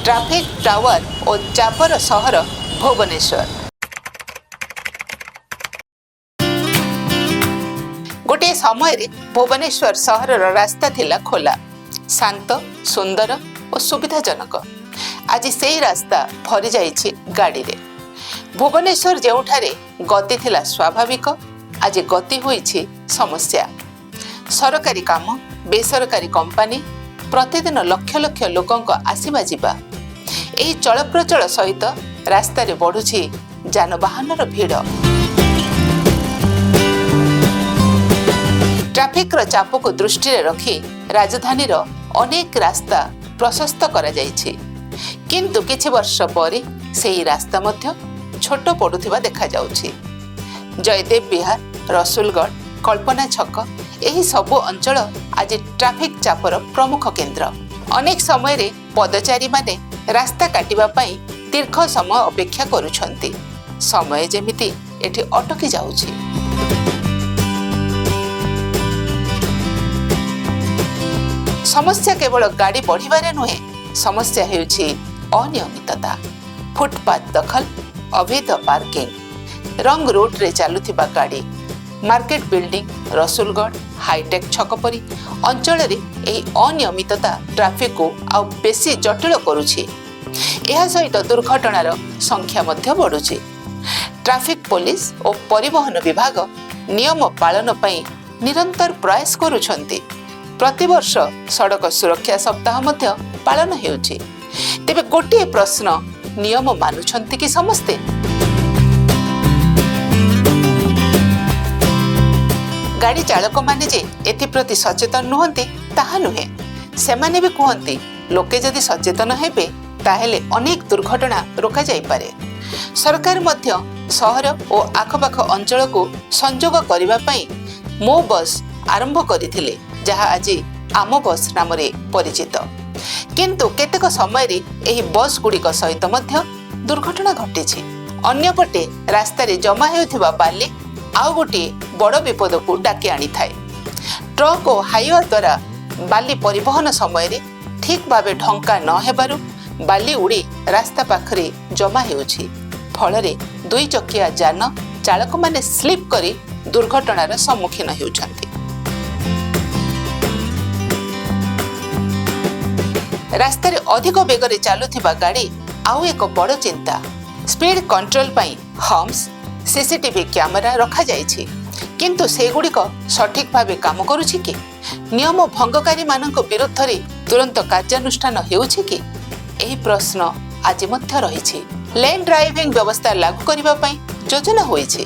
Traffic tower ଓ ଚାପର ସହର ଭୁବନେଶ୍ୱର। ଗୋଟିଏ ସମୟରେ ଭୁବନେଶ୍ୱର ସହରର ରାସ୍ତା ଥିଲା ଖୋଲା, ଶାନ୍ତ, ସୁନ୍ଦର ଓ ସୁବିଧାଜନକ। ଆଜି ସେଇ ରାସ୍ତା ଭରି ଯାଇଛି ଗାଡ଼ିରେ। ଭୁବନେଶ୍ୱର ଯେଉଁଠାରେ ଗତି ଥିଲା ସ୍ୱାଭାବିକ, ଆଜି ଗତି ହୋଇଛି ସମସ୍ୟା। ସରକାରୀ କାମ, ବେସରକାରୀ କମ୍ପାନୀ, ପ୍ରତିଦିନ ଲକ୍ଷ ଲକ୍ଷ ଲୋକଙ୍କ ଆସିବା ଯିବା, ଏହି ଚଳପ୍ରଚଳ ସହିତ ରାସ୍ତାରେ ବଢ଼ୁଛି ଯାନବାହନର ଭିଡ଼। ଟ୍ରାଫିକ୍ର ଚାପକୁ ଦୃଷ୍ଟିରେ ରଖି ରାଜଧାନୀର ଅନେକ ରାସ୍ତା ପ୍ରଶସ୍ତ କରାଯାଇଛି। କିନ୍ତୁ କିଛି ବର୍ଷ ପରେ ସେହି ରାସ୍ତା ମଧ୍ୟ ଛୋଟ ପଡ଼ୁଥିବା ଦେଖାଯାଉଛି। ଜୟଦେବ ବିହାର, ରସୁଲଗଡ଼, କଳ୍ପନା ଛକ, ଏହି ସବୁ ଅଞ୍ଚଳ ଆଜି ଟ୍ରାଫିକ୍ ଚାପର ପ୍ରମୁଖ କେନ୍ଦ୍ର। ଅନେକ ସମୟରେ ପଦଚାରୀମାନେ ରାସ୍ତା କାଟିବା ପାଇଁ ଦୀର୍ଘ ସମୟ ଅପେକ୍ଷା କରୁଛନ୍ତି। ସମୟ ଯେମିତି ଏଠି ଅଟକି ଯାଉଛି। ସମସ୍ୟା କେବଳ ଗାଡ଼ି ବଢ଼ିବାରେ ନୁହେଁ, ସମସ୍ୟା ହେଉଛି ଅନିୟମିତତା, ଫୁଟପାଥ ଦଖଲ, ଅବୈଧ ପାର୍କିଂ, ରଙ୍ଗ ରୁଟ୍ରେ ଚାଲୁଥିବା ଗାଡ଼ି। ମାର୍କେଟ ବିଲ୍ଡିଂ, ରସୁଲଗଡ଼, ହାଇଟେକ୍ ଛକ ପରି ଅଞ୍ଚଳରେ ଏହି ଅନିୟମିତତା ଟ୍ରାଫିକକୁ ଆଉ ବେଶୀ ଜଟିଳ କରୁଛି। ଏହା ସହିତ ଦୁର୍ଘଟଣାର ସଂଖ୍ୟା ମଧ୍ୟ ବଢ଼ୁଛି। ଟ୍ରାଫିକ୍ ପୋଲିସ ଓ ପରିବହନ ବିଭାଗ ନିୟମ ପାଳନ ପାଇଁ ନିରନ୍ତର ପ୍ରୟାସ କରୁଛନ୍ତି। ପ୍ରତିବର୍ଷ ସଡ଼କ ସୁରକ୍ଷା ସପ୍ତାହ ମଧ୍ୟ ପାଳନ ହେଉଛି। ତେବେ ଗୋଟିଏ ପ୍ରଶ୍ନ, ନିୟମ ମାନୁଛନ୍ତି କି ସମସ୍ତେ? ଗାଡ଼ି ଚାଳକମାନେ ଯେ ଏଥିପ୍ରତି ସଚେତନ ନୁହନ୍ତି ତାହା ନୁହେଁ। ସେମାନେ ବି କୁହନ୍ତି, ଲୋକେ ଯଦି ସଚେତନ ହେବେ, ତାହେଲେ ଅନେକ ଦୁର୍ଘଟଣା ରୋକାଯାଇପାରେ। ସରକାର ମଧ୍ୟ ସହର ଓ ଆଖପାଖ ଅଞ୍ଚଳକୁ ସଂଯୋଗ କରିବା ପାଇଁ ମୋ ବସ୍ ଆରମ୍ଭ କରିଥିଲେ, ଯାହା ଆଜି ଆମ ବସ୍ ନାମରେ ପରିଚିତ। କିନ୍ତୁ କେତେକ ସମୟରେ ଏହି ବସ୍ ଗୁଡ଼ିକ ସହିତ ମଧ୍ୟ ଦୁର୍ଘଟଣା ଘଟିଛି। ଅନ୍ୟପଟେ ରାସ୍ତାରେ ଜମା ହେଉଥିବା ବାଲି ଆଉ ଗୋଟିଏ ବଡ଼ ବିପଦକୁ ଡାକି ଆଣିଥାଏ। ଟ୍ରକ୍ ଓ ହାଇୱା ଦ୍ୱାରା ବାଲି ପରିବହନ ସମୟରେ ଠିକ୍ ଭାବେ ଢଙ୍କା ନ ହେବାରୁ ବାଲି ଉଡ଼ି ରାସ୍ତା ପାଖରେ ଜମା ହେଉଛି। ଫଳରେ ଦୁଇ ଚକିଆ ଯାନ ଚାଳକମାନେ ସ୍ଲିପ୍ କରି ଦୁର୍ଘଟଣାର ସମ୍ମୁଖୀନ ହେଉଛନ୍ତି। ରାସ୍ତାରେ ଅଧିକ ବେଗରେ ଚାଲୁଥିବା ଗାଡ଼ି ଆଉ ଏକ ବଡ଼ ଚିନ୍ତା। ସ୍ପିଡ୍ କଣ୍ଟ୍ରୋଲ ପାଇଁ ହମ୍ପସ୍, ସିସିଟିଭି କ୍ୟାମେରା ରଖାଯାଇଛି। କିନ୍ତୁ ସେଗୁଡ଼ିକ ସଠିକ୍ ଭାବେ କାମ କରୁଛି କି? ନିୟମ ଭଙ୍ଗକାରୀମାନଙ୍କ ବିରୁଦ୍ଧରେ ତୁରନ୍ତ କାର୍ଯ୍ୟାନୁଷ୍ଠାନ ହେଉଛି କି? ଏହି ପ୍ରଶ୍ନ ଆଜି ମଧ୍ୟ ରହିଛି। ଲେନ୍ ଡ୍ରାଇଭିଂ ବ୍ୟବସ୍ଥା ଲାଗୁ କରିବା ପାଇଁ ଯୋଜନା ହୋଇଛି,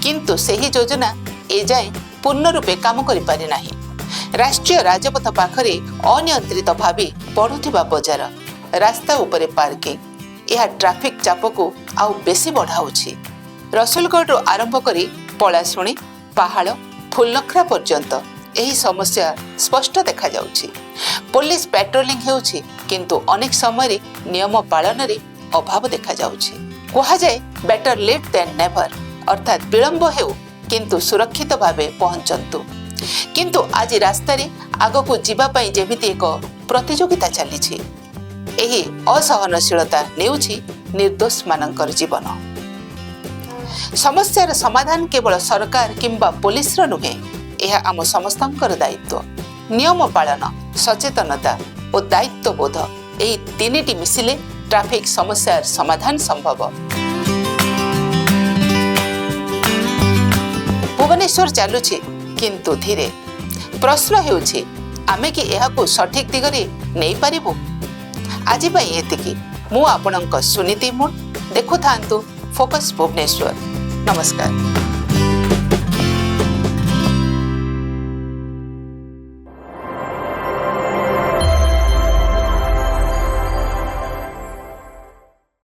କିନ୍ତୁ ସେହି ଯୋଜନା ଏଯାଏଁ ପୂର୍ଣ୍ଣ ରୂପେ କାମ କରିପାରି ନାହିଁ। ରାଷ୍ଟ୍ରୀୟ ରାଜପଥ ପାଖରେ ଅନିୟନ୍ତ୍ରିତ ଭାବେ ବଢ଼ୁଥିବା ବଜାର, ରାସ୍ତା ଉପରେ ପାର୍କିଂ, ଏହା ଟ୍ରାଫିକ୍ ଚାପକୁ ଆଉ ବେଶୀ ବଢ଼ାଉଛି। ରସୁଲଗଡ଼ରୁ ଆରମ୍ଭ କରି ପଳାଶୁଣି, ପାହାଳ, ଫୁଲନଖରା ପର୍ଯ୍ୟନ୍ତ ଏହି ସମସ୍ୟା ସ୍ପଷ୍ଟ ଦେଖାଯାଉଛି। ପୋଲିସ ପାଟ୍ରୋଲିଂ ହେଉଛି, କିନ୍ତୁ ଅନେକ ସମୟରେ ନିୟମ ପାଳନରେ ଅଭାବ ଦେଖାଯାଉଛି। କୁହାଯାଏ, "ବେଟର ଲେଟ୍ ଦେନ୍ ନେଭର", ଅର୍ଥାତ୍ ବିଳମ୍ବ ହେଉ, କିନ୍ତୁ ସୁରକ୍ଷିତ ଭାବେ ପହଞ୍ଚନ୍ତୁ। କିନ୍ତୁ ଆଜି ରାସ୍ତାରେ ଆଗକୁ ଯିବା ପାଇଁ ଯେମିତି ଏକ ପ୍ରତିଯୋଗିତା ଚାଲିଛି। ଏହି ଅସହନଶୀଳତା ନେଉଛି ନିର୍ଦ୍ଦୋଷମାନଙ୍କର ଜୀବନ। ସମସ୍ୟାର ସମାଧାନ କେବଳ ସରକାର କିମ୍ବା ପୋଲିସର ନୁହେଁ, ଏହା ଆମ ସମସ୍ତଙ୍କର ଦାୟିତ୍ୱ। ନିୟମ ପାଳନ, ସଚେତନତା ଓ ଦାୟିତ୍ୱବୋଧ, ଏହି ତିନିଟି ମିଶିଲେ ଟ୍ରାଫିକ୍ ସମସ୍ୟାର ସମାଧାନ ସମ୍ଭବ। ଭୁବନେଶ୍ୱର ଚାଲୁଛି, କିନ୍ତୁ ଧୀରେ। ପ୍ରଶ୍ନ ହେଉଛି, ଆମେ କି ଏହାକୁ ସଠିକ୍ ଦିଗରେ ନେଇପାରିବୁ? ଆଜି ପାଇଁ ଏତିକି। ମୁଁ ଆପଣଙ୍କ ସୁନୀତି ମୁନ୍। ଦେଖୁଥାନ୍ତୁ ଫୋକସ୍ ଭୁବନେଶ୍ୱର। ନମସ୍କାର।